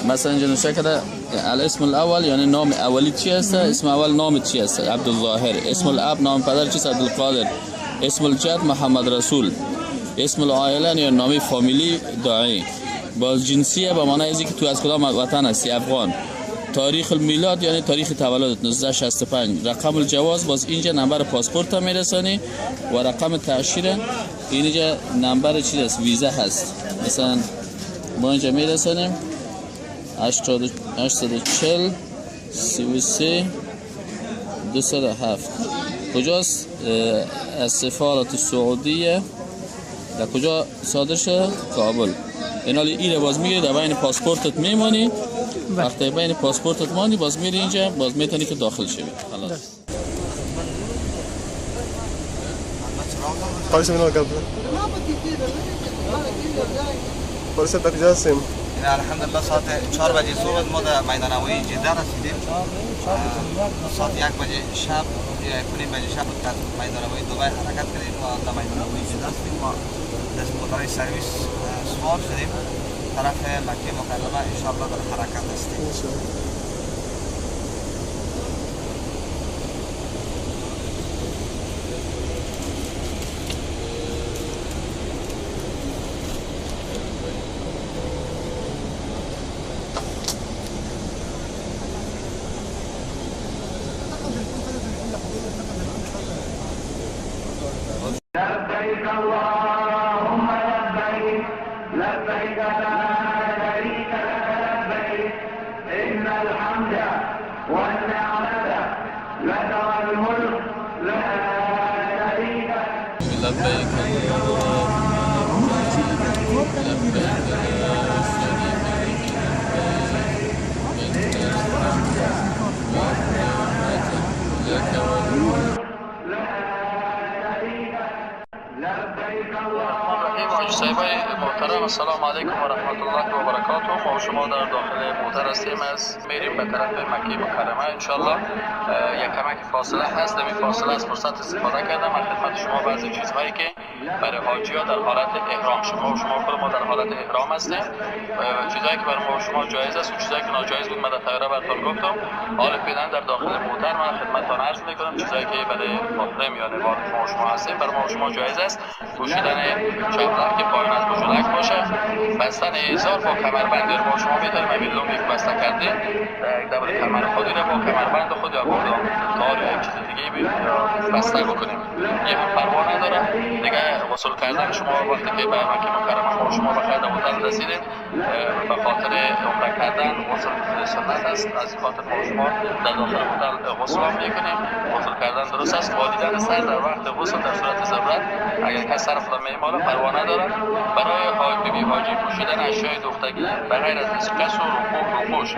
مثلا اینجا نوشته کرده الاسم الاول، یعنی نام اولی چی هست؟ اسم اول نام چی هست؟ عبدالظاهر. اسم الاب نام پدر چیست؟ عبدالقادر. اسم الجد محمد رسول. اسم العائله یا نام فامیلی داعی. باز جنسیه به معنی ازی که تو از کدام وطن هستی، افغان. تاریخ المیلاد یعنی تاریخ تولد 1965. رقم الجواز باز اینجا نمبر پاسپورت میرسانی و رقم تأشیره اینجا نمبر چیز است، ویزا هست. مثلا ما اینجا میرسانیم 840 33 207. کجاست؟ از سفارت سعودیه. در کجا صادر شده؟ کابل. اینا ایره باز میگیری در بین پاسپورتت میمانی. وقتی بین پاسپورتت مانی باز میری اینجا، باز میتونی که داخل شوی. خلاص. پاریس در کجا هستیم؟ الحمدلله ساعت 4 بجه صبح ما در میدان هوایی جده رسیدیم. ساعت 1 بجه شب، 1:30 بجه شب از میدان هوایی دبی حرکت کردیم و در میدان هوایی جده هستیم. ما در موتورهای سرویس سوار شدیم طرف مکه مکرمه. انشاءالله در حرکت هستیم. لبيك اللهم لبيك، لبيك لا شريك لك لبيك، إن الحمد والنعمة لك والملك لا شريك لك. لبيك اللهم لبيك، لبيك لا شريك لك لبيك، إن الحمد والنعمة لك والملك. صاحبای محترم، السلام علیکم و رحمت الله و برکاته. ما شما در داخل موتر هستیم، از میریم به طرف مکه مکرمه انشالله. یک کمک فاصله هست، در این فاصله از فرصت استفاده کردم من خدمت شما بعضی چیزهایی که برای حاجی ها در حالت احرام، شما و شما خود ما در حالت احرام هستیم، چیزهایی که برای ما و شما جایز است و چیزهایی که ناجایز بود من در طیاره براتون گفتم. حال فعلا در داخل موتر من خدمتتان عرض میکنم چیزهایی که برای محرم یا نوار شما و شما هستیم برای ما و شما جایز است. پوشیدن چادر که پایین از بجولک باشه، بستن ازار با کمربند، یعنی با شما میتونیم همین لنگی که بسته کردیم در کمر خودی رو با کمربند خود یا با تار یا یک چیز دیگه بسته بکنیم، یه هم پروا نداره. دیگه غسل کردن شما وقتی که به مکه مکرمه ما شما بخیر در هتل رسیدیم، به خاطر عمره کردن غسل سنت است، از این خاطر ما شما در داخل هتل غسل هم میکنیم. غسل کردن درست است. مالیدن سر در وقت غسل در صورت ضرورت، اگر کس سر خود میماله پروا نداره. برای بیبی حاجی پوشیدن اشیای دوختگی به غیر از دستکش و روپوش،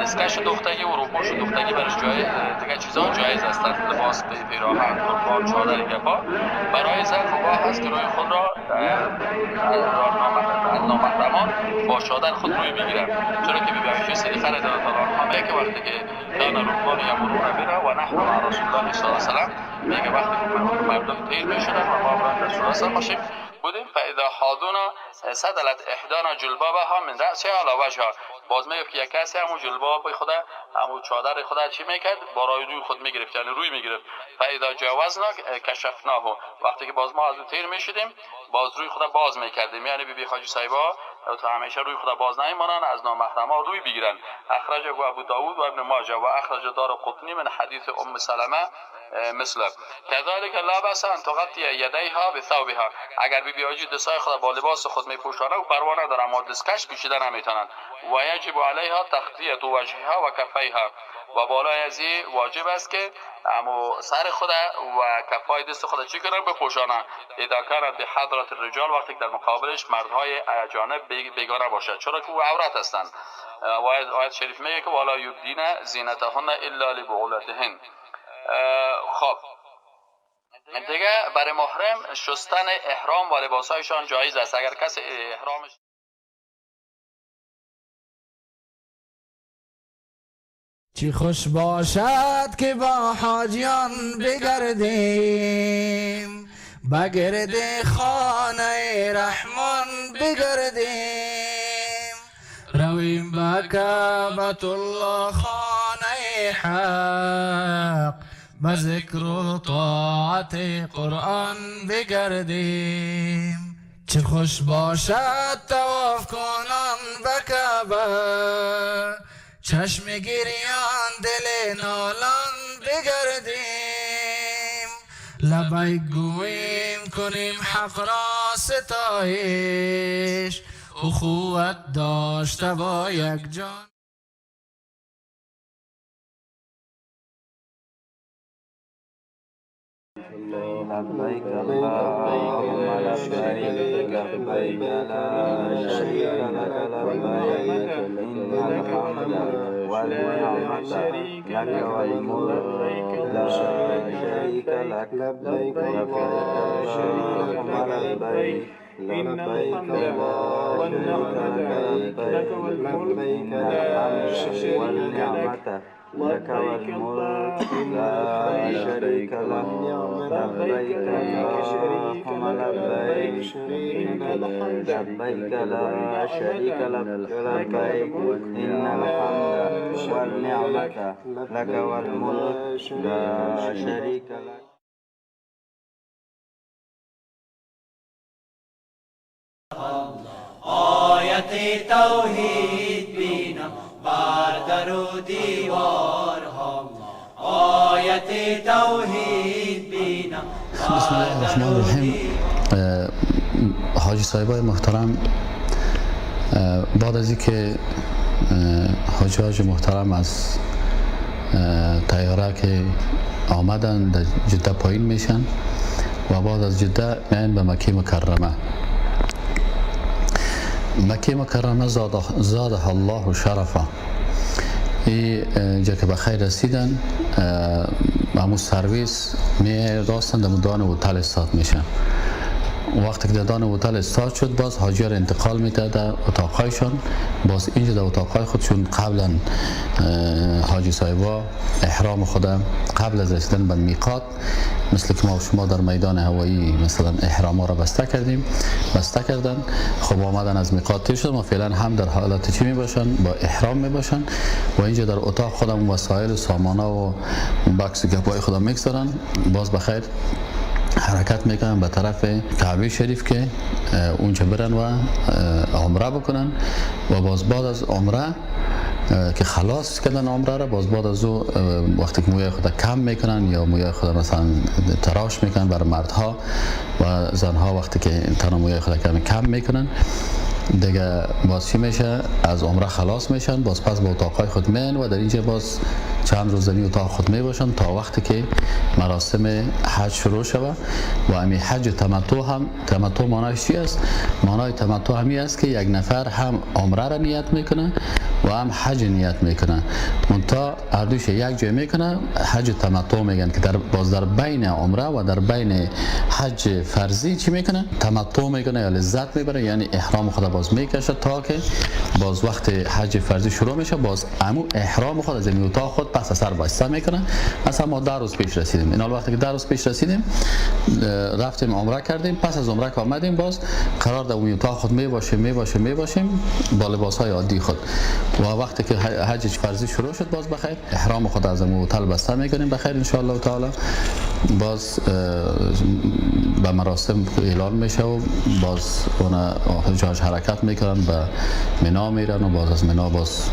دستکش دوختگی و روپوش دوختگی برش جای دیگه چیزا جایز هستند، لباس، پیراهن، تربان، چادر، گپا. برای زن مباح است که روی خود را از نامحرمان با چادر خود روی بگیرند، چرا که بیبی عایشه صدیقه رضی الله تعالی عنها میگه که وقتی که کان رکبان یمرون بنا و نحن مع رسول الله صلی الله علیه و سلم، میگه وقتی که مردم تیر میشدن و ما با رسول الله باشیم بودیم، فاذا حاضونا سدلت احدانا جلبابها من رأسها على وجهها. باز میگفت که یک کسی همون جلباب خود، همون چادر خود چی میکرد؟ بالای روی خود میگرفت، یعنی روی میگرفت. فاذا جاوزنا کشفناه، وقتی که باز ما از اون تیر میشدیم باز روی خود باز میکردیم، یعنی بی بی حاجی صاحبا تا همیشه روی خود باز نمیمانند، از نامحرما روی بگیرن. اخرجه ابو داود و ابن ماجه و اخرج دارقطنی من حدیث ام سلمه مثل كذلك لا بأس ان تغطي يديها بثوبها. اگر بی بی حاجی دستای خود با لباس خود میپوشانه و پروا نداره، اما دستکش پوشیده نمیتونن. و یجب علیها تغطیه وجهها و کفیها، و بالای از این واجب است که اما سر خود و کفای دست خود چی کنن؟ بپوشانن. اذا کانت بحضرت الرجال، وقتی که در مقابلش مردهای اجانب بیگانه باشد، چرا که او عورت هستند. و آیت شریف میگه که ولا یبدین زینتهن الا لبعولتهن. خب دیگه برای محرم شستن احرام و لباسهایشان جایز است. اگر کسی احرامش چی خوش باشد که با حاجیان بگردیم، بگرد خانه رحمان بگردیم، رویم به کعبة الله خانه حق، به ذکر و طاعت قرآن بگردیم. چه خوش باشد طواف کنان به کعبه، چشم گریان دل نالان بگردیم. لبیک گوییم کنیم حق را ستایش، اخوت داشته با یک جان. لبیک اللهم لبیک، لبیک لا شریک لک لبیک، ان الحمد والنعمة لک والملک لا شریک لک. لبیک اللهم لبیک، لبیک لا شریک لک لبیک، ان الحمد والنعمة لك والملك لا شريك لك. لبيك اللهم لبيك، لبيك لا شريك لك لبيك، إن الحمد والنعمة لك والملك لا شريك لك. آیت توحید بینم بر در و دیوارها، آیت توحید بینم. بسم الله الرحمن الرحیم. حاجی صاحبای محترم، بعد از اینکه حجاج محترم از طیاره که آمدن در جده پایین میشن و بعد از جده میان به مکه مکرمه. مکه مکرمه زاده الله شرفه. اینجا که به خیر رسیدن، همون سرویس می راستن در دان هتل استاد میشن. وقتی که در دان هتل استاد شد، باز حاجی را انتقال میده در اتاقایشان. باز اینجا در اتاقای خودشون قبلا حاجی صاحبا احرام خود قبل از رسیدن به میقات، مثل که ما شما در میدان هوایی مثلا احرام را بسته کردیم، بسته کردن. خب آمدن از میقات تیر شد، ما فعلا هم در حالت چی می باشن؟ با احرام می باشن و اینجا در اتاق خودم وسایل و سامانه و بکس و گپای خودم میگذارن. باز بخیر حرکت میکنن به طرف کعبه شریف که اونجا برن و عمره بکنن و باز بعد از عمره که خلاص کردن عمره را، باز بعد از او وقتی که موی خود کم میکنن یا موی خود مثلا تراش میکنن بر مردها و زنها، وقتی که تنها موی خود کم میکنن دیگه باز چی میشه؟ از عمره خلاص میشن، باز پس به اتاقای خود میان و در اینجا باز چند روز در اتاق خود میباشن تا وقتی که مراسم حج شروع شود. و امی حج تمتع هم، تمتع معنایش چی است؟ معنای تمتع همی است که یک نفر هم عمره را نیت میکنه و هم حج نیت میکنه، منتها هر دوش یک جای میکنه. حج تمتع میگن که در باز در بین عمره و در بین حج فرضی چی میکنه؟ تمتع میکنه یا لذت میبره، یعنی احرام خود باز میکشه تا که باز وقت حج فرضی شروع میشه، باز امو احرام خود از اتاق خود پس از سر بسته میکنه. مثلا ما 10 روز پیش رسیدیم، این وقتی که 10 روز پیش رسیدیم رفتیم عمره کردیم، پس از عمره که آمدیم باز قرار در اون اتاق خود میباشیم میباشیم میباشیم با لباس های عادی خود، و وقتی که حج فرضی شروع شد باز بخیر احرام خود از امو هتل بسته میکنیم بخیر ان شاء الله تعالی. باز به مراسم اعلان میشه و باز اون حجاج حرکت میکنن به منا میرن و باز از منا باز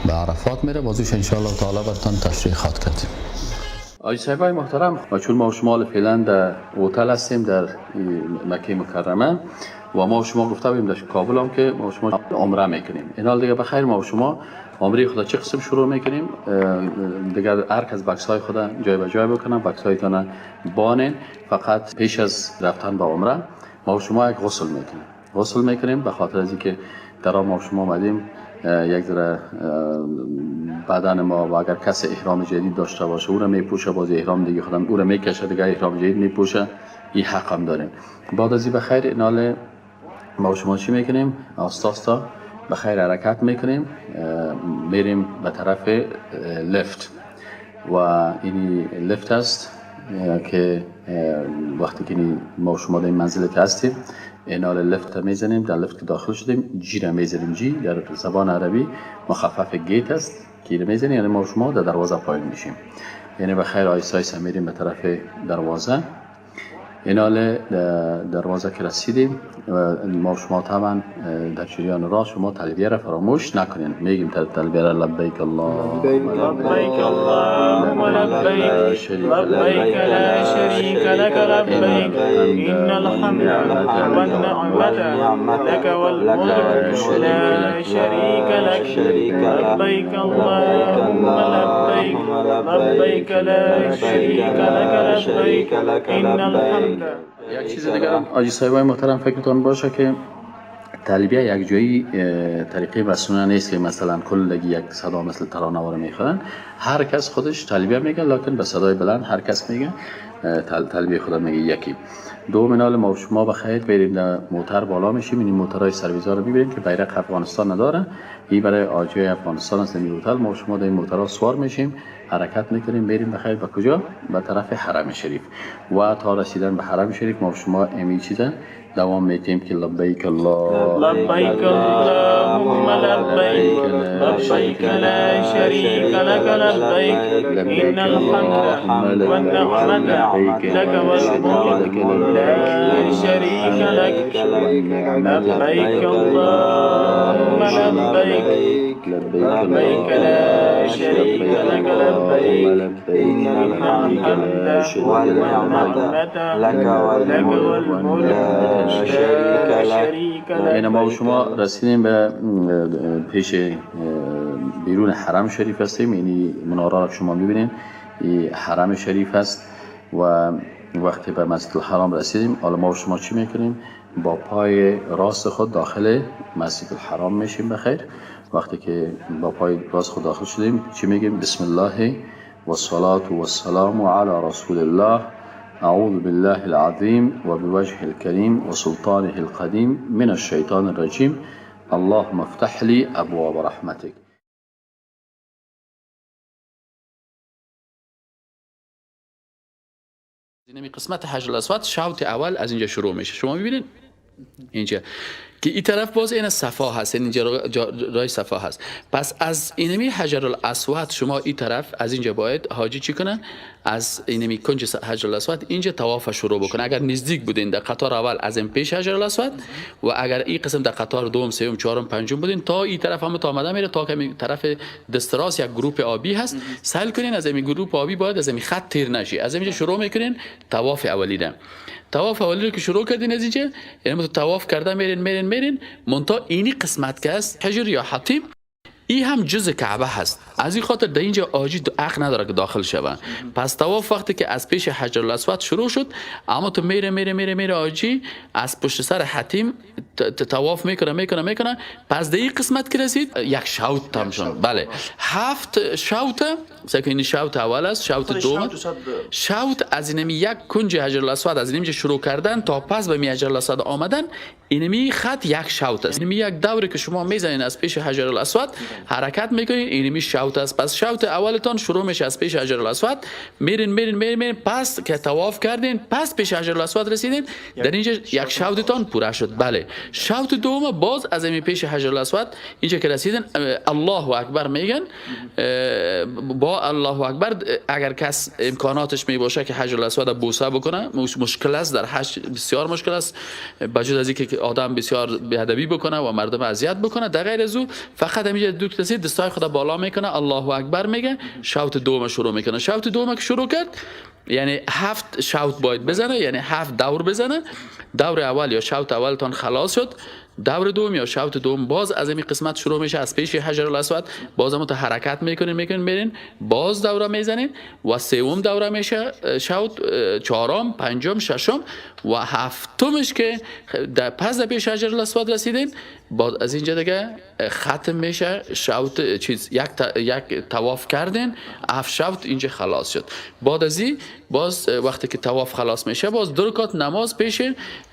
به عرفات میره. بازیش ان شاء الله تعالی براتون تشریح خواهد کردیم. آقای صاحبای محترم، ما چون ما شما فعلا در هتل هستیم در مکه مکرمه و ما شما گفته بودیم در کابل هم که ما شما عمره میکنیم. این حال دیگه بخیر ما شما عمره خدا چه قسم شروع میکنیم؟ دیگر هر کس بکس های خدا جای به جای بکنه، بکس هایتان بانین. فقط پیش از رفتن به عمره ما شما یک غسل میکنیم. غسل میکنیم به خاطر از اینکه در ما شما آمدیم یک ذره بدن ما و اگر کسی احرام جدید داشته باشه او را میپوشه، باز احرام دیگه خودم او را میکشه، دیگه احرام جدید میپوشه، این حق هم داریم. بعد از این بخیر اینال ما شما چی میکنیم؟ آستا آستا بخیر حرکت میکنیم، میریم به طرف لفت و این لفت است که وقتی که ما شما در این منزل که هستیم اینال لفت میزنیم، در لفت که داخل شدیم G را میزنیم. G در زبان عربی مخفف gate است که میزنیم، یعنی ما شما در دروازه پایین میشیم. یعنی به خیر آیسته آیسته میریم به طرف دروازه. اینال دروازه که رسیدیم ما شما طبعا در جریان راه شما تلبیه را فراموش نکنین. میگیم تلبیه را لبیک الله لبیک اللهم لبیک لبیک لا شریک لک لبیک ان الحمد والنعمة لک والملک لا شریک لک لبیک اللهم لبیک لبیک لا شریک لک لبیک ان الحمد. یک چیز دیگر هم حاجی صاحبای محترم فکرتون باشه که تلبیه یک جایی طریقه مسنونه نیست که مثلا کلگی یک صدا مثل ترانه واره میخوان. هر کس خودش تلبیه میگه، لکن به صدای بلند هر کس میگه تلبیه خدا میگه. یکی دوم اینال ما شما بخیر بریم در موتر بالا میشیم، این موترهای سرویزا رو میبینیم که بیرق افغانستان نداره، این برای آجی افغانستان است. این هتل ما شما در این موترها سوار میشیم، حرکت میکنیم، میریم بخیر به کجا؟ به طرف حرم شریف. و تا رسیدن به حرم شریف ما شما امی چیزا دوام میتیم که لبیک الله لبیک اللهم لبیک لبیک لا شریک لک لبیک ان الحمد والنعمة لک والملک لا شریک لک لبیک اللهم لبیک لبیک لا شریک لک لبیک ان الحمد والنعمة لک والملک. این ما و شما رسیدیم به پیش بیرون حرم شریف هستیم. یعنی مناره را شما میبینید این حرم شریف است. و وقتی به مسجد الحرام رسیدیم، حالا ما و شما چی میکنیم؟ با پای راست خود داخل مسجد الحرام میشیم. بخیر وقتی که با پای راست خود داخل شدیم چی میگیم؟ بسم الله و الصلاة و السلام علی رسول الله، اعوذ بالله العظیم و بوجه الكریم و سلطانه القدیم من الشیطان الرجیم، اللهم افتح لی ابواب رحمتک. اینمی قسمت حجر الاسود شوط اول از اینجا شروع میشه. شما میبینید اینجا که این طرف باز این صفا هست، اینجا رای صفا هست. پس از اینمی حجر الاسود شما این طرف از اینجا باید حاجی چی کنن؟ از اینمی کنج حجر الاسود اینجا طواف شروع بکنه. اگر نزدیک بودین در قطار اول از این پیش حجر الاسود، و اگر این قسم در قطار دوم سوم چهارم پنجم بودین تا این طرف هم تا آمده میره تا که طرف دست راست یک گروپ آبی هست. سعی کنین از این گروپ آبی باید از این خط تیر نشی. از اینجا شروع میکنین طواف اولی ده. طواف اولی رو که شروع کردین از اینجا، یعنی طواف کرده میرین میرین میرین منتها اینی قسمت که است حجر یا حطیم، این هم جزء کعبه هست. از این خاطر در اینجا آجی دو عقل نداره که داخل شوه. پس طواف وقتی که از پیش حجر الاسود شروع شد، اما تو میره میره میره میره آجی از پشت سر حتیم طواف میکنه میکنه میکنه. پس در این قسمت که رسید یک شوط تام شد. بله 7 شوط، مثلا این شوط اول است، شوط دوم، شوط از اینمی یک کنج حجر الاسود از اینجا شروع کردن تا پس به می حجر الاسود آمدن، اینمی خط یک شوط است. اینمی یک دوره که شما میزنین از پیش حجر الاسود حرکت میکنین، اینمی شوط است. پس شوط اولتان شروع میشه از پیش حجر الاسود، میرین میرین میرین میرین، پس که طواف کردین پس پیش حجر الاسود رسیدین، در اینجا یک شوطتان پوره شد. بله شوط دوم باز از این پیش حجر الاسود اینجا که رسیدن الله اکبر میگن. با الله اکبر اگر کس امکاناتش میباشه که حجر الاسود بوسه بکنه، مشکل است در حج، بسیار مشکل است، بجز از اینکه آدم بسیار بی‌ادبی بکنه و مردم اذیت بکنه. در غیر از او فقط همینجا دو کسی دستای خود بالا میکنه، الله اکبر میگه، شوط دوم شروع میکنه. شوط دوم که شروع کرد یعنی 7 شوط باید بزنه، یعنی 7 دور بزنه. دور اول یا شوط اولتان خلاص شد، دور دوم یا شوط دوم باز از این قسمت شروع میشه از پیش حجر الاسود، باز هم حرکت میکنین میکنین میرین، باز دوره میزنین و سوم دوره میشه شوط، چهارم، پنجم، ششم و هفتمش که در پس در پیش حجر الاسود رسیدین بعد از اینجا دیگه ختم میشه شوط چیز، یک طواف کردین، 7 شوط اینجا خلاص شد. بعد از این باز وقتی که طواف خلاص میشه باز 2 رکعت نماز پیش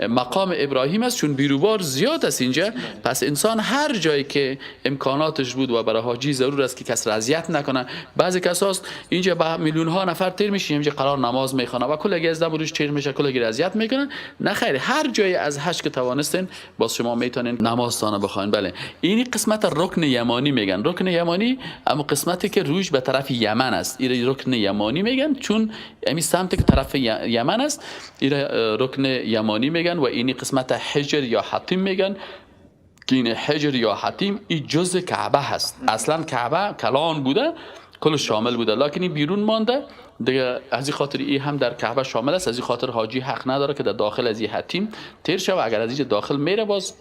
مقام ابراهیم است، چون بیروبار زیاد است اینجا. پس انسان هر جایی که امکاناتش بود و برای حاجی ضرور است که کس را اذیت نکنه. بعضی کساست اینجا با میلیون ها نفر تیر میشه، اینجا قرار نماز میخونه و کلگی از دم روش تیر میشه، کلگی را اذیت میکنه. نه خیر، هر جایی از حج که توانستین باز شما میتونین نمازتان بخواین. بله، این قسمت رکن یمانی میگن. رکن یمانی اما قسمتی که روش به طرف یمن است، این رکن یمانی میگن، چون امی سمت که طرف یمن است این رکن یمانی میگن. و این قسمت حجر یا حطیم میگن که این حجر یا حطیم این جزء کعبه هست. اصلا کعبه کلان بوده، کل شامل بوده، لکن این بیرون مانده دیگه. از این خاطر این هم در کعبه شامل است. از این خاطر حاجی حق نداره که در داخل از این حتیم تیر شه و اگر از اینجا داخل میره باز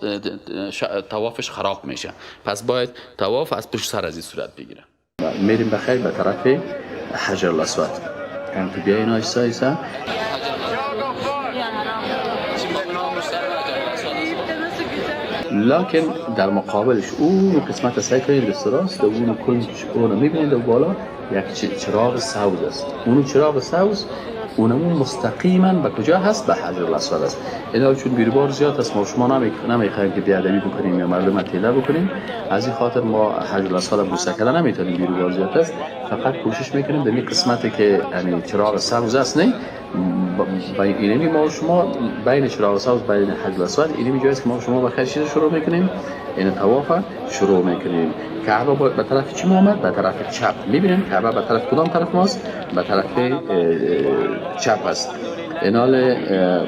طوافش خراب میشه. پس باید طواف از پشت سر از این صورت بگیره. میریم بخیر به طرف حجر الاسود. هم تو بیاین آیسا آیسا. لکن در مقابلش اون قسمت سعی کنید دست راست اون کنج اون میبینید و بالا یک چراغ سبز است. اون چراغ سبز اونمون مستقیما به کجا هست؟ به حجر الاسود است. اینا چون بیروبار زیاد است ما شما نمیخوایم که بیادبی بکنیم یا مردم تیله بکنیم، از این خاطر ما حجر الاسود بوسه کردن نمیتونیم، بیروبار زیاد است. فقط کوشش میکنیم در این قسمتی که یعنی چراغ سبز است، نه اینمی ما شما بین چراغ سبز بین حجر الاسود اینمی جایی است که ما شما به خیر شروع میکنیم، این طواف شروع میکنیم. کعبه به طرف چی آمد؟ به طرف چپ. میبینیم کعبه به طرف کدام طرف ماست؟ به طرف چپ است. اینال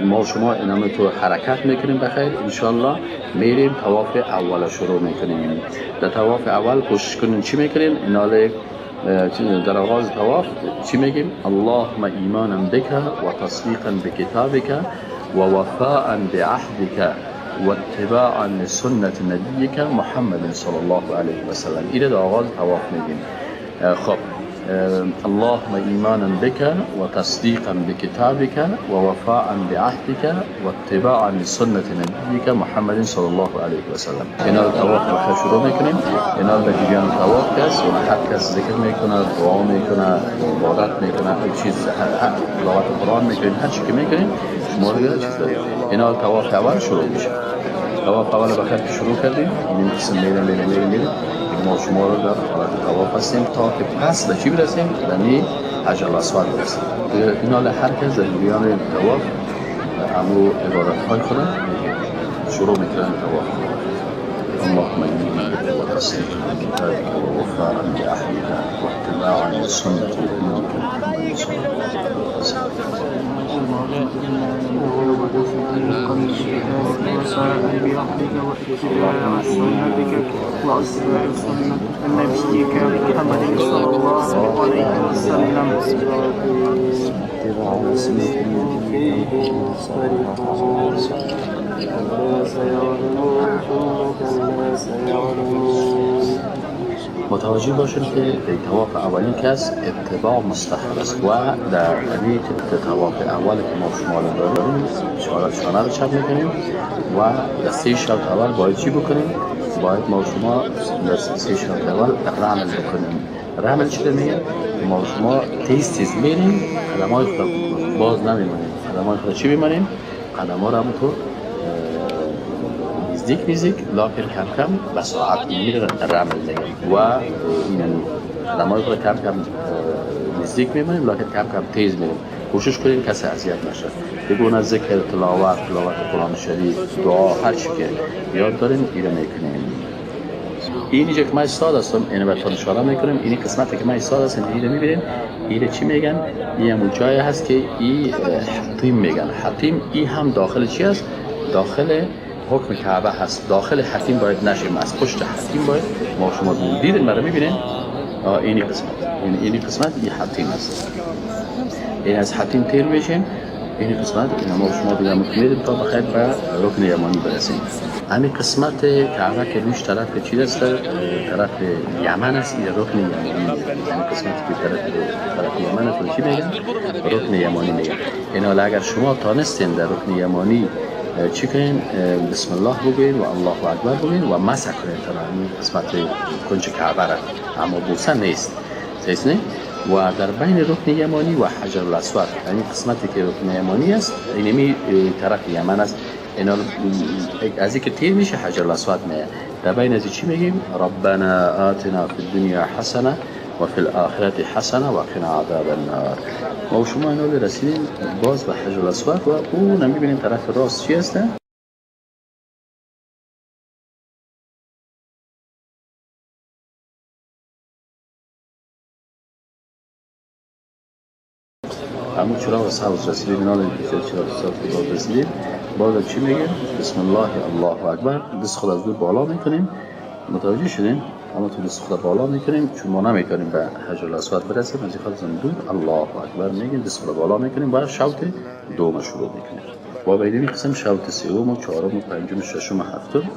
ما شما اینام تو حرکت میکنیم بخیر انشالله. میریم طواف اول شروع میکنیم. در طواف اول کوشش کنیم چی میکنیم؟ اینال در آغاز طواف چی میگیم؟ اللهم ایمانا بک و تصدیقا بکتابک و وفاء بعهدک و اتباعا لسنة نبیک محمد صلی الله علیه و سلم. این در آغاز طواف میگیم. خب اللهم ایمانا بک و تصدیقا بکتابک و وفاء بعهدک و اتباعا لسنة نبیک محمد صلی الله علیه و سلم. اینا رو طواف بخیر شروع میکنیم. اینا به جریان طواف کس و هر کس ذکر میکنه، دعا میکنه، عبادت میکنه، هر چیز، تلاوت قرآن میکنیم، هر چی که میکنیم شما رو چیز داریم. اینا طواف اول شروع میشه. طواف اول بخیر که شروع کردیم، این قسم میریم میریم میریم میریم، ما شما رو در حالت طواف هستیم تا که پس به چی برسیم؟ یعنی حجر الاسود برسیم. اینا هر کس در جریان طواف امو عبارت های خود شروع میکنن طواف. اللهم ایمانا بک و تصدیقا بکتابک و وفاء بعهدک و اتباعا لسنة نبیک محمد صلی الله علیه و سلم. متوجه باشید که در طواف اولین کس اتباع مستحب است و در همین طواف اول که ما شما داریم شانه رو چپ میکنیم و در 3 شوط اول باید چی بکنیم؟ باید ما شما در 3 شوط اول رمل بکنیم. رمل چی میگه؟ ما شما تیز تیز میریم، قدمای خود باز نمیمونیم، قدمای خود چی میمونیم؟ قدم‌ها رو همونطور نزدیک نزدیک لاکن کم کم به سرعت میره رمل دیگه و این قدم‌های خود کم کم نزدیک میمونیم لاکن کم کم تیز میریم. کوشش کنیم کسی اذیت نشه. بگونه ذکر، تلاوت، تلاوت قرآن شریف، دعا، هر چی که یاد داریم اینو میکنیم. اینجا که من ایستاد هستم اینو بهتون اشاره میکنم. این قسمتی که من ایستاد هستم اینو میبینیم. اینو چی میگن؟ این همون جایی هست که این حطیم میگن. حطیم این هم داخل چی هست؟ داخل حکم کعبه هست. داخل حطیم باید نشیم، از پشت حطیم باید ما شما دیدین برای میبینین اینی قسمت، اینی قسمت این حطیم هست. این از حطیم تیر میشیم این قسمت، این ما شما دیگه میریم تا بخیر به رکن یمانی برسیم. همین قسمت کعبه که روش طرف چی است؟ طرف یمن است. این رکن یمانی، یعنی قسمتی که طرف یمن است چی میگن؟ رکن یمانی میگن. اینا اگر شما تانستین در رکن یمانی چی کنین؟ بسم الله بگوین و الله اکبر بگوین و مسح کنین تا قسمت کنج کعبه را، اما بوسه نیست، نه؟ و در بین رکن یمانی و حجر الاسود، یعنی قسمتی که رکن یمانی است، اینمی طرف یمن است، اینا از اینکه تیر میشه حجر الاسود میه. در بین از چی میگیم؟ ربنا آتنا فی الدنیا حسنه و فی الاخرة حسنه و قنا عذاب النار. ما و شما اینا رسیدیم باز به حجر الاسود و اون میبینیم طرف راست چی هست؟ همون چراغ سبز رسیدیم، اینا چراغ سبز باز رسیدیم. باز چی میگیم؟ بسم الله الله اکبر. دست خود از دور بالا میکنیم، متوجه شدیم؟ اما تو دست خود بالا میکنیم چون ما نمیتونیم به حجر الاسود برسیم، از این خاطر دور الله اکبر میگیم، دست خود بالا میکنیم و شوط دوم شروع میکنیم. و به این قسم شوط سوم و چهارم و پنجم و ششم و هفتم.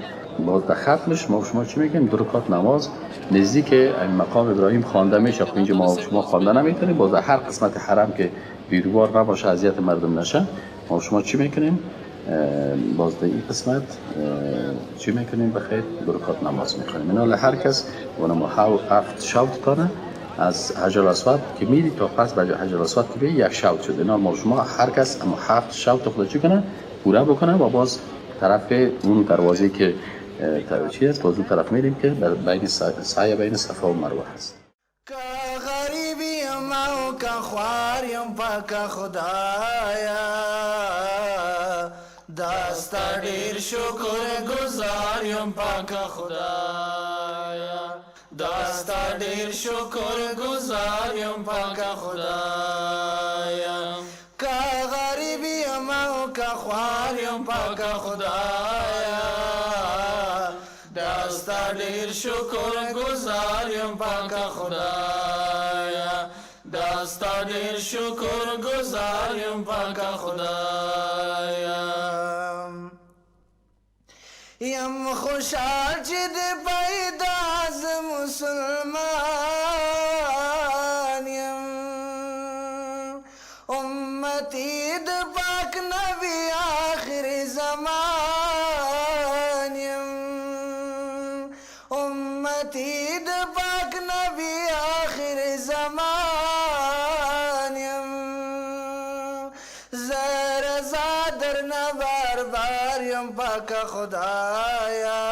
باز در ختمش ما شما چی میگیم؟ دو رکعت نماز نزدیک مقام ابراهیم خوانده میشه. خب اینجا ما شما خوانده نمیتونیم، باز در هر قسمت حرم که بیروبار نباشه، اذیت مردم نشه، ما شما چی میکنیم؟ باز در این قسمت چی میکنیم؟ بخیر دو رکعت نماز میخوانیم. اینا هر کس و هفت شوط تانه از حجر الاسود که میری تا پس به حجر الاسود که بیای یک شوط شد. اینا ما شما هر کس اما هفت شوط خود چی کنه؟ پورا بکنه و باز طرف اون دروازه که چی است، باز اون طرف میریم که بین سعی بین صفا و مروه هست. غریبی ما که خواریم پاک خدایا، دستا ډیر شکر گزار یم پاک خدایا، دستا ډیر شکر گزار یم پاک خدایا، که غریبی یم او که خوار یم پاک خدایا، دستا ډیر شکر گزار یم پاک خدایا، دستا ډیر شکر گزار یم پاک خدایا. یم خوشحال چې د پیدا ز مسلمان یم، امتی د پاک نبی آخر زمان یم، امتی د پاک نبی آخر زمان یم، زه رضا درنه بار بار یم پاک خدایا،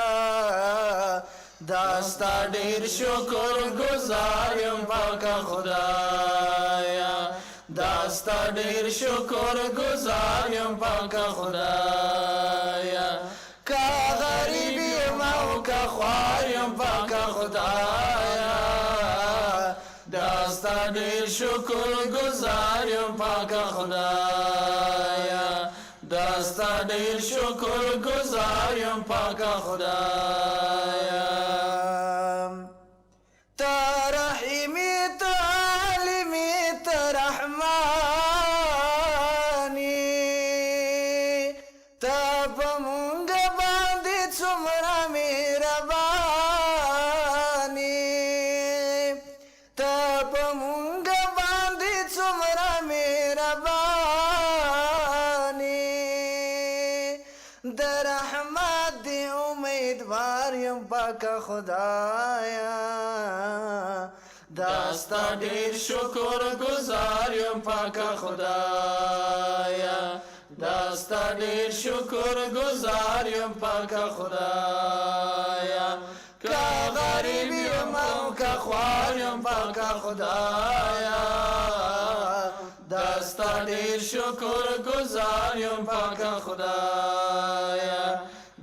دستا ډیر شکر گزار یم پاک خدایا، دستا ډیر شکر گزار یم پاک خدایا، که غریب یم او که خوار یم پاک خدایا، دستا ډیر شکر گزار یم پاک خدایا، دستا ډیر شکر گزار یم پاک خدایا. ته رحیمي ته عالمي ته رحماني، ته په مونږ باندې څومره مهرباني، ته په مونږ باندې څومره مهرباني، د رحمت دی امیدوار یم پاک خدایا، دستا ډیر شکر گزار یم پاک خدایا، دستا ډیر شکر گزار یم پاک خدایا، که غریب یم او که خوار یم پاک خدایا، دستا ډیر شکر گزار یم پاک خدایا،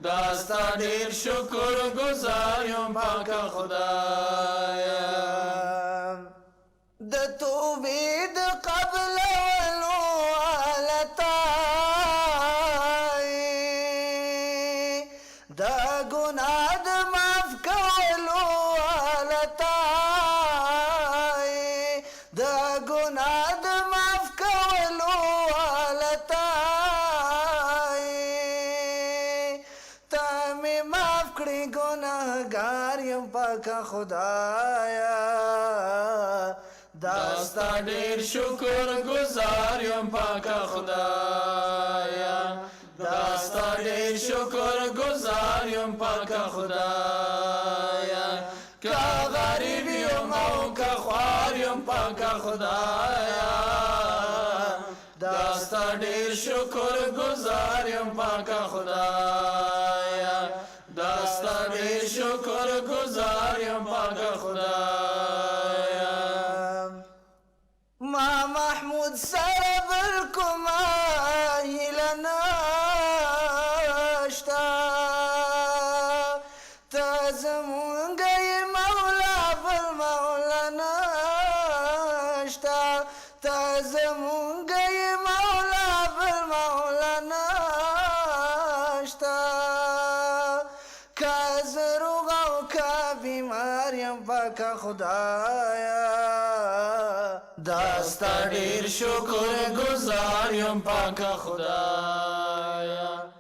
دستا ډیر شکر گزار یم پاک خدایا. د توبې د قبلولو حالتای، د ګناه د معاف کولو حالتای، د ګناه د معاف کولو حالتای، ته مې معاف کړې ګناهګار یم پاک خدایا، دستا ډیر شکر گزار یم پاک خدایا، دستا شکر گزار یم پاک خدایا. که غریب یم او که خوار یم پاک خدایا، دا ستا ډیر شکر گزار یم پاک خدایا، دا ستا ډیر شکر گزار یم پاک خدایا. ما محمود سره بل کومه هیله نشته، ته زمونږ یې مولا بل مولا نشته، ته زمونږ یې مولا بل مولا نشته. که زه روغ او که بیمار یم پاک خدایا، دا ستا ډیر شکر گزار یم پاک خدایا.